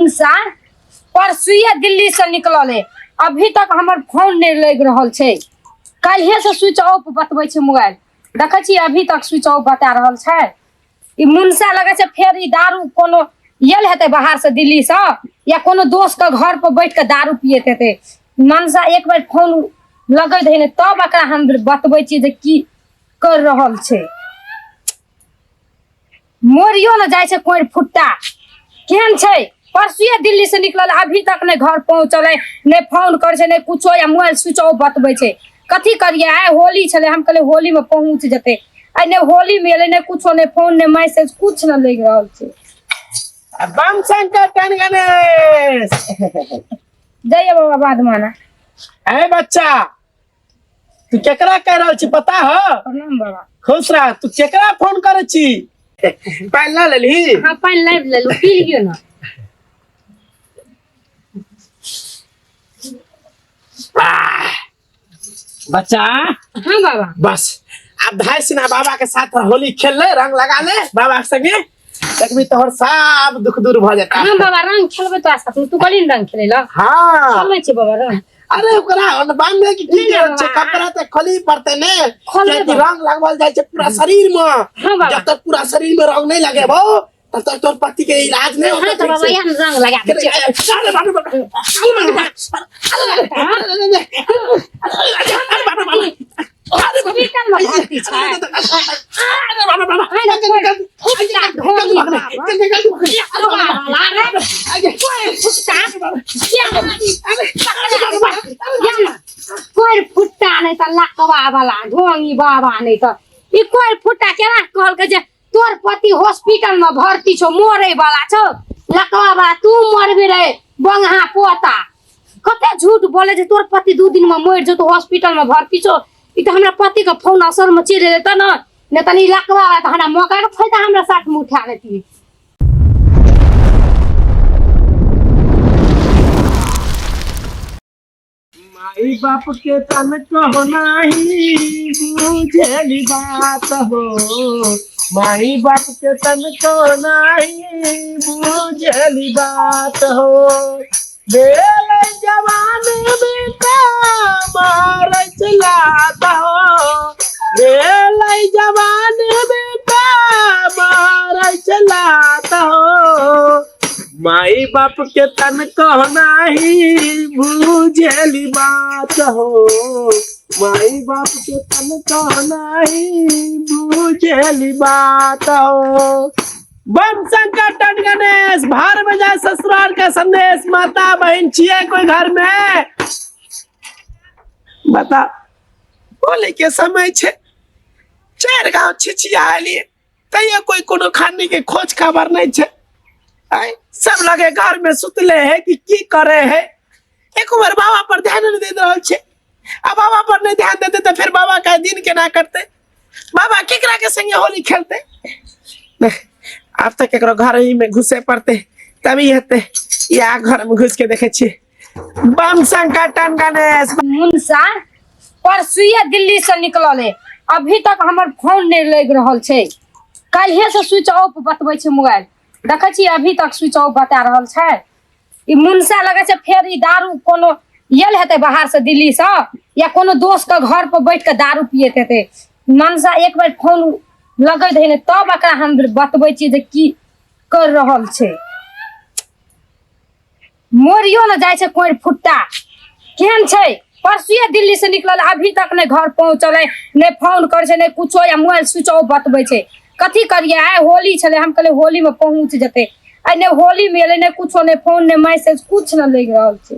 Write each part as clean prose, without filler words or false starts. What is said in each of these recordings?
मुनसा परसुए दिल्ली से निकलल है, अभी तक हमर फोन नहि लागि रहल छै। काल्हिए से स्विच ऑफ बतबै छै मोबाइल, देखै छी अभी तक स्विच ऑफ बता रहल छै। ई मुनसा लगै छै फेर ई दारू कोनो येल हेतै बाहर से दिल्ली से, या कोनो दोस्त के घर पर बैठ के दारू पियत हेतै। मनसा एक बेर फोन लगैत है ने तब एकरा हम बतबै छी जे की कर रहल छै। मोरियो ने जाइ छै कोइ फुट्टा केहन छै। परसुए दिल्ली से निकलल, अभी तक नहि घर पहुँचल है, नहि फोन करै छै, नहि कुछो, या मोबाइल स्विच ऑफ बतबै छै। कथी करियै? आइ होली छलै, हम कहलियै होलीमे पहुँच जेतै, आइ नहि होलीमे एलै, नहि कुछो, नहि फोन, नहि मैसेज, कुछ नहि लागि रहल छै। बम शंकर टन गणेश। जाइए बाबा बाद माना। ए बच्चा, तू केकरा कह रहल छी पता ह? प्रणाम बाबा। खुश रह। तू केकरा फोन करे छी? पानि ला लेलही? हाँ, पानि लाबि लेलहुँ, पी लियौ ने। आह, बच्चा। हाँ बाबा। बस अब धाय सिन्हा बाबा के साथ होली खेल ले, रंग लगा ले बाबा के संगे, देखबी तोहर सब दुख दूर भ जेता। हाँ बाबा, रंग खेलबै तो आशा तू कहली ने रंग खेलै ला। हाँ। खेलै छी बाबा रंग। अरे ओकरा बांधे के की नहीं, जरूरत छै? बाबा। कपड़ा तऽ खोली पड़तै ने। खोलबे कियाकि बाबा। रंग लगवल जाइ छै पूरा शरीर में। हाँ बाबा। जब तक पूरा शरीर में रंग नहीं लगेबो तब तक तोर पति के इलाज नहीं हाँ होता तो बाबा ठीक से। यहाँ रंग लगा दै छियै। अरे बाबा, बाबा, अरे बाबा, अरे बाबा, अरे बाबा, हॉस्पिटल में भर्ती छै। अरे बाबा, बाबा, है ना, कोई फुटका ढोंगी बाबा। कोई फुटका कोई फुट्टा नहीं तऽ लकवा वाला ढोंगी बाबा नहीं तऽ ई कोई फुट्टा केना कहलकै जे तोर पति हॉस्पिटल में भर्ती छौ, मरे वाला छौ, लकवा वाला तू मरबे रे बंगहा पोता। कते झूठ बोले जे तोर पति 2 दिन में मरि जेतौ, हॉस्पिटल में भर्ती छौ। ई तऽ हमरा पति के फोन असर में चलि एलै तऽ ने, नहि तनी लकवा वाला तऽ हमरा मौका के फायदा हमरा साथ में उठा लेती। माई बाप के तन कहो नाही बुझेली बात हो, माई बाप के तन को नाही बुझेली बात हो, बेल जवान बेटा मार चलाता हो, बेल जवान बेटा मार चलाता हो, माई बाप के तन को नाही बुझेली बात हो, माई बाप के तन को नाही बुझेली बात हो। बम शंकर टन गणेश, भार में जाए ससुराल का संदेश, माता बहन छिए कोई घर में बता। बोले के समय छे, 4 गांव छिछिया लिए तैयो कोई कोनो खानी के खोज खबर नहीं छे। आय सब लगे घर में सुतले है कि की करे है, एक बार बाबा पर ध्यान नहीं दे रहल छे। आ बाबा पर नहीं ध्यान देते तो फिर बाबा का दिन केना करते, बाबा केकरा के संगे होली खेलते। नहीं, अब तक केकरो घर ही में घुसे पड़ते तभी हेते, या घर में घुस के देखे छिए। बम शंकर टन गणेश। मुनसा परसुए दिल्ली से निकलल है, अभी तक हमर फोन नहि लागि रहल छै। काल्हिए से स्विच ऑफ बतबै छै मोबाइल, देखै छी अभी तक स्विच ऑफ बता रहल छै। ई मुनसा लगै छै फेर ई दारू कोनो येल हेतै बाहर से दिल्ली से, या कोनो दोस्त के घर पर बैठ के दारू पियत हेतै। मनसा एक बेर फोन लगैत है ने तब एकरा हम बतबै छी जे की कर रहल छै। मोरियो ने जाइ छै कोइ फुट्टा केहन छै। परसुए दिल्ली से निकलल, अभी तक नहि घर पहुँचल है, नहि फोन करै छै, नहि कुछो, या मोबाइल स्विच ऑफ बतबै छै। कथी करियै? आइ होली छलै, हम कहलियै होलीमे पहुँच जेतै, आइ नहि होलीमे एलै, नहि कुछो, नहि फोन, नहि मैसेज, कुछ नहि लागि रहल छै।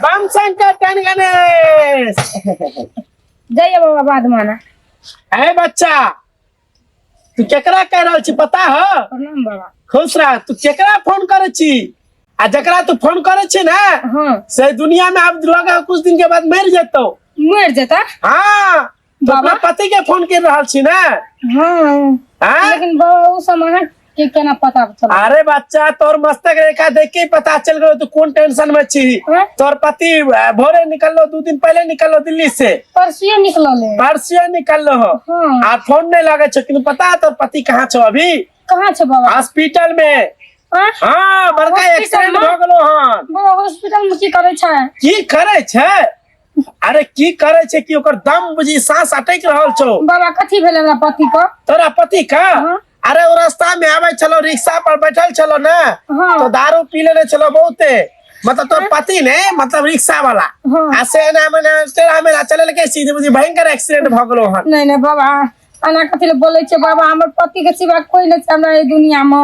बम शंकर टन गणेश। जाइए बाबा बाद माना। ए बच्चा, तू केकरा कह रहल छी पता ह? प्रणाम बाबा। खुश रह। तू केकरा फोन करे छी? आ जकरा तू फोन करे छी ना, हाँ। से दुनिया में अब लगा कुछ दिन के बाद मर जेतो। मर जेता? हाँ। तो बाबा? अपना पति के फोन कर रहल छी ना? हाँ। हाँ? लेकिन बाबा उ सब अहाँ के केना पता चलल? अरे बच्चा, तोर मस्तक रेखा देख के ही पता चल गयो तू कौन टेंशन में छी। हाँ? तोर पति भोरे निकललो, 2 दिन पहले निकललो दिल्ली से। परसुए निकलल है। परसुए निकललो हो। हाँ। आ फोन नहीं लगे छो, किन्तु पता है तोर पति कहाँ छो अभी? कहाँ छो बाबा? हॉस्पिटल में। आँय? हाँ बड़का हॉस्पिटल एक्सीडेंट में? भऽ गेलो हन। बाबा, हॉस्पिटल में की करै छै? की करै छै? अरे की करै छै कि ओकर दम बुझी सांस अटकि रहल छौ। बाबा, कथी भेलै हमरा पति के? तोरा पति का? हाँ। अरे ओ रास्ता में आबै छलो, रिक्शा पर बैठल छलो ने, हाँ। तो दारू पी लेने छलो बहुते, मतलब तोर पति ने, मतलब रिक्शा वाला, हाँ। आ से एना मेना टेढ़ा मेढ़ा चलेलकै, सीधे बुझी भयंकर एक्सीडेंट भऽ गेलो हन। नहीं नहीं बाबा, एना कथी लए बोलै छै बाबा? हमर पति के सिवा कोई नहि छै हमरा एहि दुनिया मे।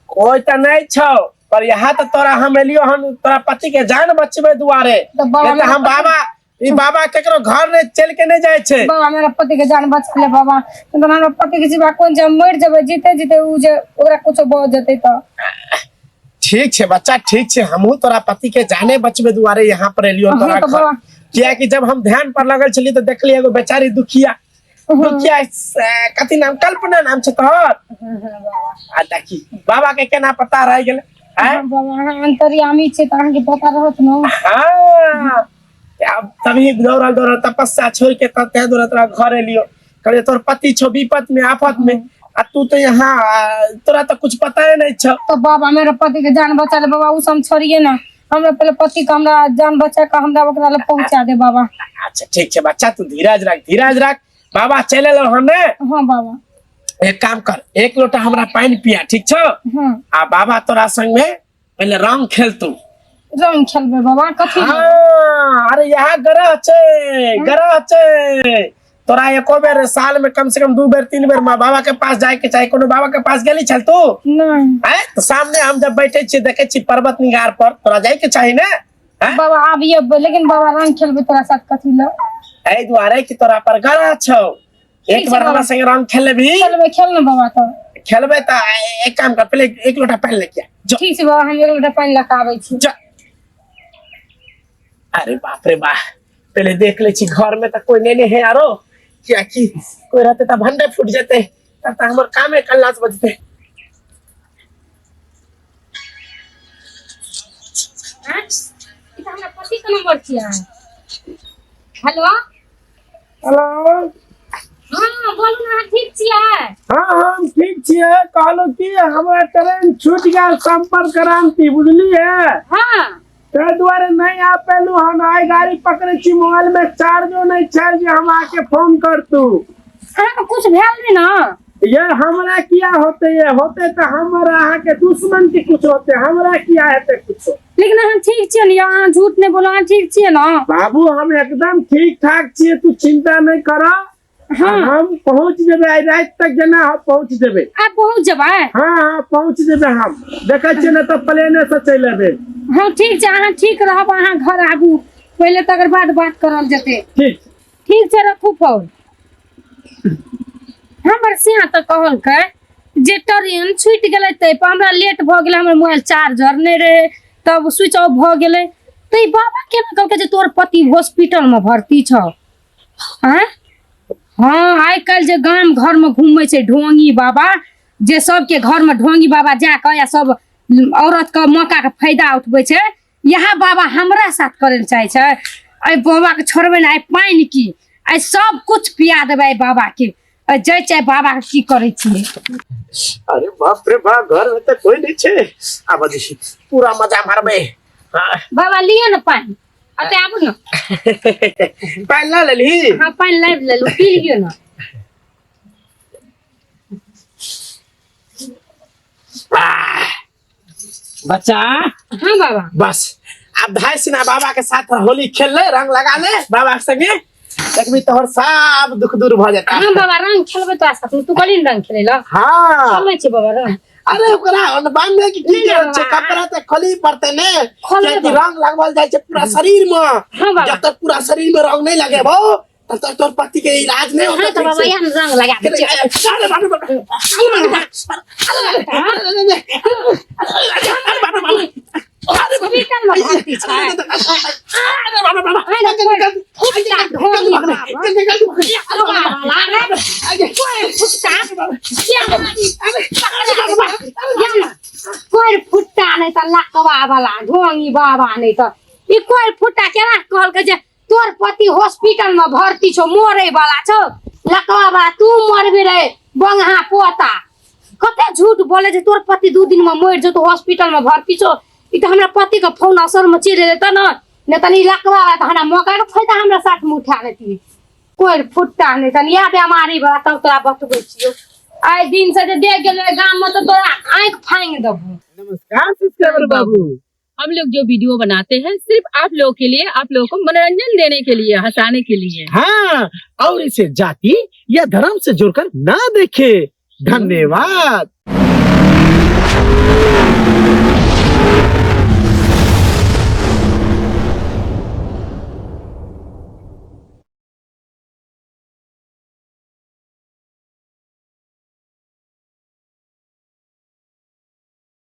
कोई तऽ नहि छौ, पर यहाँ तऽ तोरा हम एलियो हन तोरा पति के जान बचबे दुआरे। तऽ बाबा, नहीं तऽ हम बाबा, ई बाबा केकरो घर नहि चलि के नहि जाइ छै। बाबा, मेरा पति के जान बचा ले बाबा, नहीं तऽ हमरा पति के सिवा कोन छै? हम मरि जेबै जीते जीते, उ जे ओकरा कुछो भऽ जेतै तऽ। ठीक छै बच्चा, ठीक छै। हमहूँ तोरा पति के जाने बचबे दुआरे यहाँ पर एलियो हाँ, तोरा तऽ घर। बाबा। कियाकि जब हम ध्यान पर लगल छलियै तऽ देखलियै एगो बेचारी दुखिया दुखिया, कथी नाम, कल्पना नाम छै तोहर? आ देखी बाबा के केना पता रह गेलै आँय? हाँ, बाबा, अहाँ अंतर्यामी छै तऽ अहाँके पता रहत ने। हाँ, आब तभी दौड़ल दौड़ल तपस्या छोड़ के तब तै दौड़ल तोरा घर एलियो। कहलियै तोहर पति छौ विपत में आफत में आ तू तो यहाँ, तोरा तो कुछ पता ही नहीं छौ। तो बाबा, मेरा पति के जान बचा ले बाबा। उ सब हम छोड़िए ना, हमरा पहले पति के हमरा जान बचा के हमरा ओकरा लग पहुंचा दे बाबा। अच्छा ठीक छै बच्चा, तू धीरज रख, धीरज रख। बाबा चलि एलौ हन ने? हाँ बाबा। एक काम कर, एक लोटा हमरा पानि पिया, ठीक छौ? हाँ। आ बाबा तोरा संग में पहले रंग खेलतू। रंग खेलबै बाबा? कथी? हाँ, अरे यहाँ ग्रह छै, ग्रह छै। तोरा एको बेर साल में कम से कम 2 बेर 3 बेर माँ बाबा के पास जाय के चाही। कोनो बाबा के पास गेली छल तू? नहीं। आँय? तो सामने हम जब बैठे छियै, देखे छी पर्वत निगार पर, तोरा जाय के चाही ने, आँय? बाबा आबिए, लेकिन बाबा रंग खेलबै तोरा साथ कथी लए? एहि दुआरे कि तोरा पर ग्रह छौ। एक छै बार बाबा। हमरा संगे रंग खेलबी? खेलबै, खेल ने बाबा तो। खेलबै तऽ एक काम कर, पहिले एक लोटा पानि लेके आ जो। ठीक छै बाबा, हम एक लोटा पानि लऽ कऽ आबै छी। जा। अरे बाप रे बा, पहले देख ले छी घर में तऽ कोई नहीं ने है आरो, कियाकि कोई रहते तऽ भंडे फूट जेते, तब तऽ हमर कामे कल्लास बजते। आँय? ई तऽ हमरा पति के नंबर छियै। हेलो। हेलो। हाँ, बोलू ने, अहाँ ठीक छियै? हाँ, हम ठीक छियै। कहलहुँ कि हमरा ट्रेन छूट गेल संपर्क क्रांति, बुझलियै? हाँ। ताहि दुआरे नहि आ पेलहुँ हन। आइ गाड़ी पकड़ै छी, मोबाइल में चार्जो नहि छै जे हम आके फोन करतू। अहाँके कुछ भेल नहि ने? ये हमरा किया होते? ये होते तऽ हमर अहाँके दुश्मन के कुछ होते, हमरा किया हेतै कुछो? लेकिन अहाँ ठीक छियै ने? अहाँ झूठ नहि बोलू, अहाँ ठीक छियै ने? बाबू, हम एकदम ठीक ठाक छियै, तू चिंता नहि कर। हाँ। हम पहुंच जेबै आइ राति तक, जेना हम पहुंच जेबै। आब पहुँच जेबै? हाँ हाँ, पहुंच जेबै हम। देखै छियै ने तऽ प्लेने से चलि एबै। हाँ, ठीक छै, अहाँ ठीक रहब, अहाँ घर आबू पहिले, तकर बाद बात करल जेतै। ठीक। ठीक छै, रखू फोन। हमर सिया तऽ कहलकै जे ट्रेन छूटि गेलै, ताहि पर हमरा लेट भऽ गेलै, हमर मोबाइल चार्जर नहि रहै, तब स्विच ऑफ भऽ गेलै। तऽ ई बाबा केना कहलकै जे तोहर पति हॉस्पिटलमे भर्ती छौ? आँय? हँ, आइ काल्हि जे गाम घरमे घूमै छै ढोंगी बाबा, जे सबके घरमे ढोंगी बाबा जा कऽ या सब औरतके मौकाके फायदा उठबै छै, इएह बाबा हमरा साथ करै लए चाहै छै। एहि बाबाके छोड़बै ने। आइ पानि की, आइ सब कुछ पिया देबै एहि बाबाके। आइ जाइ छै बाबाके, की करै छियै। अरे बाप रे बाप, घर में तऽ कोई नहीं छै, आब देखी पूरा मजा मारबै। हाँ। बाबा, लिअ ने पानि, अते आबू ने। पानि लऽ लेलही? हाँ, पानि लाबि लेलहुँ, पी लिअ ने। आह, बच्चा। हाँ बाबा। बस आब भाई सिन्हा बाबा के साथ होली खेल ले, रंग लगा ले बाबा के संगे, देखबी तोहर सब दुख दूर भऽ जेता। हाँ बाबा, रंग खेलबै तोरा साथ में, तू कहली ने रंग खेलै ला। हाँ। खेलै छी बाबा रंग। अरे ओकरा बांधे के की नहीं जरूरत छै? बाबा। कपड़ा तऽ खोलही पड़तै ने। खोलबे कियाकि बाबा। रंग लगवल जाइ छै पूरा शरीर में। हाँ बाबा। जब तक पूरा शरीर में रंग नहीं लगेबो तब तक तोहर पति के इलाज नहीं होता। हाँ तऽ बाबा, यहाँ रंग लगा दै छियै। अरे बाप रे बाप, अरे बाप रे बाप, अरे बाप रे बाप, हॉस्पिटल में भर्ती छै। अरे बाप रे बाप, अरे फुटका ढोंगी बाबा। कोइ फुट्टा नहि तऽ लकवा वाला ढोंगी बाबा, नहि तऽ ई कोइ फुट्टा केना कहलकै जे तोर पति हॉस्पिटल में भर्ती छौ, मरे वाला छौ? लकवा वाला, तू मरबी रे बंगहा पोता। कते झूठ बोले जे तोर पति 2 दिन में मरि जेतो, हॉस्पिटल में भर्ती छौ। ई तऽ हमरा पति के फोन असल में चलि एलै तऽ ने, नहि तनी लकवा वाला तऽ हमरा मौका के फायदा हमरा साथ में उठा लेती। कोइ फुट्टा नहि, तनी इएह बेमारी बला तब तोरा बतबै छियौ। आइ दिन से जे देख गेलै गाम में तऽ तोरा आँखि फाँगि देबौ। नमस्कार सब्सक्राइबर बाबू, हम लोग जो वीडियो बनाते हैं सिर्फ आप लोगों के लिए, आप लोगों को मनोरंजन देने के लिए, हंसाने के लिए। हाँ, और इसे जाति या धर्म से जोड़कर ना देखे। धन्यवाद।